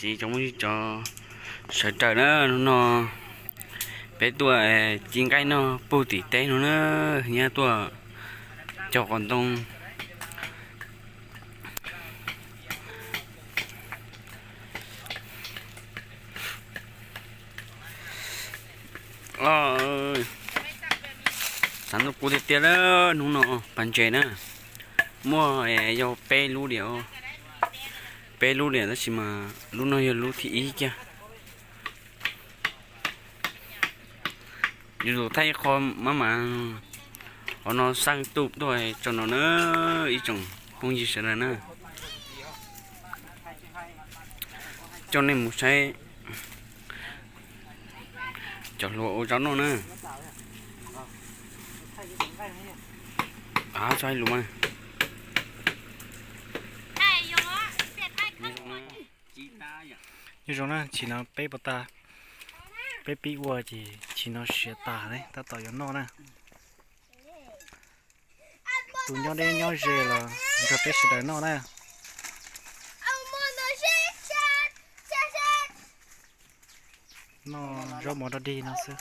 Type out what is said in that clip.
Cov phooj ywg cov sawv daws na, hnub no peb tuaj ci nqaij noj puag tim teb no na, nyab tuaj cog qos ntoo. Xav ntuj kub tiag tiag na, hnub no pas ntses na, muaj yog peb lub diam, peb lub diam tab sis mas lub no yog lub thib ib kiag. Yuav tsum thaij qho maj mam, qhov no xaj tuaj tso no na, ib tsoom phooj ywg sawv daws na. Coj nej mus saib cov hluas ua zaub noj na. Txhob hais lus mas. Nyob zoo na, chim no peb puas tas, peb pib ua ces chim no siav tas ne, tab tom yuav noj na. Tus nyob deb nyob ze los nrog peb sawv daws noj na. Noj zaub mov rog dig no xwb.